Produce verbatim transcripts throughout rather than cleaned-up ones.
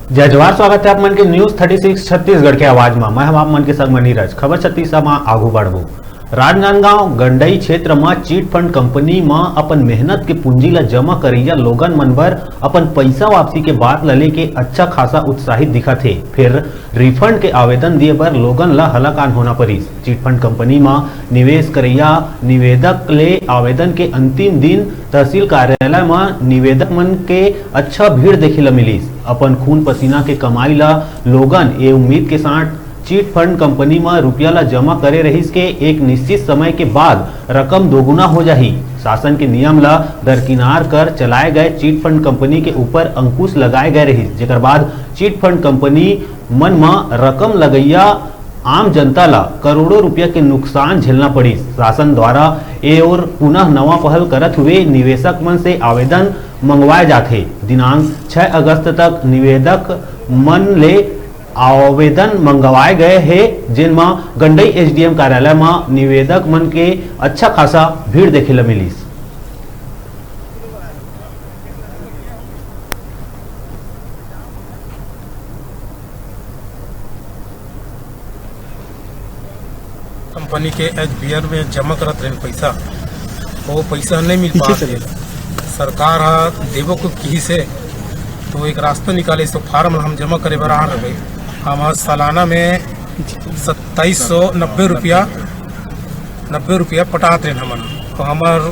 जय जोहार, स्वागत हे आप मन के News Thirty Six छत्तीसगढ़ के आवाज म। मैं हम आप मन के संग म नीरज। खबर छत्तीस म आगू बढ़बो। राजनांदगांव गंडई क्षेत्र म चिट फंड कंपनी म अपन मेहनत के पूंजी ल जमा करइया लोगन मन बर अपन पइसा वापसी के बात ल लेके अच्छा खासा उत्साहित दिखत हे। फेर रिफंड के आवेदन दिए बर लोगन ल हलाकान होना परिस। चिट फंड कंपनी म निवेश करइया निवेदक ले आवेदन के अंतिम दिन तहसील कार्यालय म निवेदक मन के अच्छा भीड़ देखे ल मिलिस। अपन खून पसीना के कमाई ल लोगन ए उम्मीद के साथ चिट फंड कंपनी म रुपया ल जमा करे रहिस के एक निश्चित समय के बाद रकम दोगुना हो जाही। शासन के नियम ल दरकिनार कर चलाए गए चिट फंड कंपनी के ऊपर अंकुश लगाए गए रहिस, जेकर बाद चिट फंड कंपनी मन म रकम लगइया आम जनता ल करोड़ों रुपया के नुकसान झेलना पड़िस। शासन द्वारा ए ओर पुनः नवा पहल करत हुए निवेशक मन से आवेदन मंगवाए जाथे। दिनांक छह अगस्त तक निवेदक मन ले आवेदन मंगवाए गए हे, जेन म गंडई एसडीएम कार्यालय म निवेदक मन के अच्छा खासा भीड़ देखे ल मिलिस। कंपनी के एचबीएल में जमा करत रहे पैसा, वो पैसा नहीं मिल पीछे पात चले। हे। सरकार ह देबो को किहिस हे, तो एक रास्ता निकाले, सो फार्म ला हम जमा करे बर आ रहे। हम सालाना में सत्ताईस सौ नब्बे रुपया, नब्बे रुपया पटात रहे हमन, तो हमार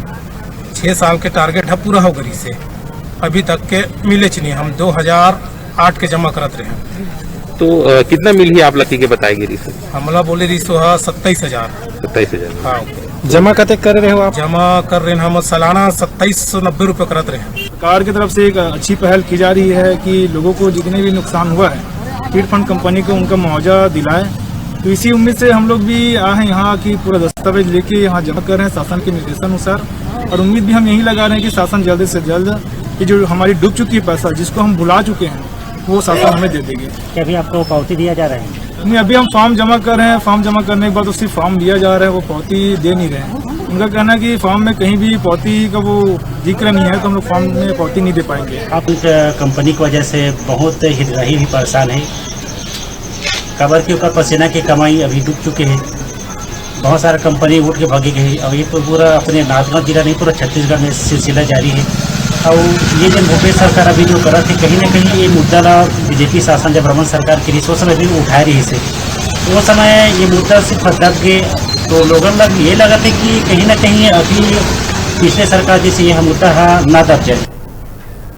छः साल के टारगेट ह पूरा हो गई से, अभी तक के मिलेच नहीं। हम दो हज़ार आठ के जमा करत रहे। तो, अ, कितना मिलही आप लकी के बताए गे रिहिस? हमला बोले रिहिस ह सत्ताईस हज़ार। सत्ताईस हज़ार। हाँ। जमा कतेक करे रहे हो आप? जमा कर रहे हैं हम सालाना सत्ताईस सौ नब्बे रुपये करत रहे हैं। सरकार की तरफ से एक अच्छी पहल की जा रही है कि लोगों को जितने भी नुकसान हुआ है, चिट फंड कंपनी को उनका मुआवजा दिलाए। तो इसी उम्मीद से हम लोग भी आए हैं यहाँ कि पूरा दस्तावेज लेके यहाँ जमा कर रहे हैं शासन के निर्देशानुसार। और उम्मीद भी हम यही लगा रहे हैं कि शासन जल्द से जल्द ये जो हमारी डूब चुकी है पैसा, जिसको हम भुला चुके हैं, वो शासन हमें दे देंगे। क्या अभी आपको पावती दिया जा रहा है? नहीं, अभी हम फॉर्म जमा कर रहे हैं। फॉर्म जमा करने के बाद तो सिर्फ फॉर्म लिया जा रहा है, वो पावती दे नहीं रहे हैं। उनका कहना है कि फॉर्म में कहीं भी पावती का वो जिक्र नहीं है, तो हम लोग फॉर्म में पावती नहीं दे पाएंगे। आप इस, अ, कंपनी की वजह से बहुत हितग्राही भी परेशान है, काबर कि ओकर पसीना के कमाई अभी डूब चुके हैं। बहुत सारा कंपनी उठ के भागे गए। अब ये तो पूरा अपने नांदगांव जिला नहीं, पूरा छत्तीसगढ़ में सिलसिला जारी है। और ये जो भूपेश सरकार अभी जो करत है, कहीं ना कहीं ये मुद्दा ला बीजेपी शासन जब रमन सरकार की रही, उस समय भी उठाए रही से, वो समय ये मुद्दा सिर्फ दब गए। तो लोगन ला ये लगत है कि कहीं ना कहीं अभी पिछले सरकार जैसे ये मुद्दा हा ना दब जाए।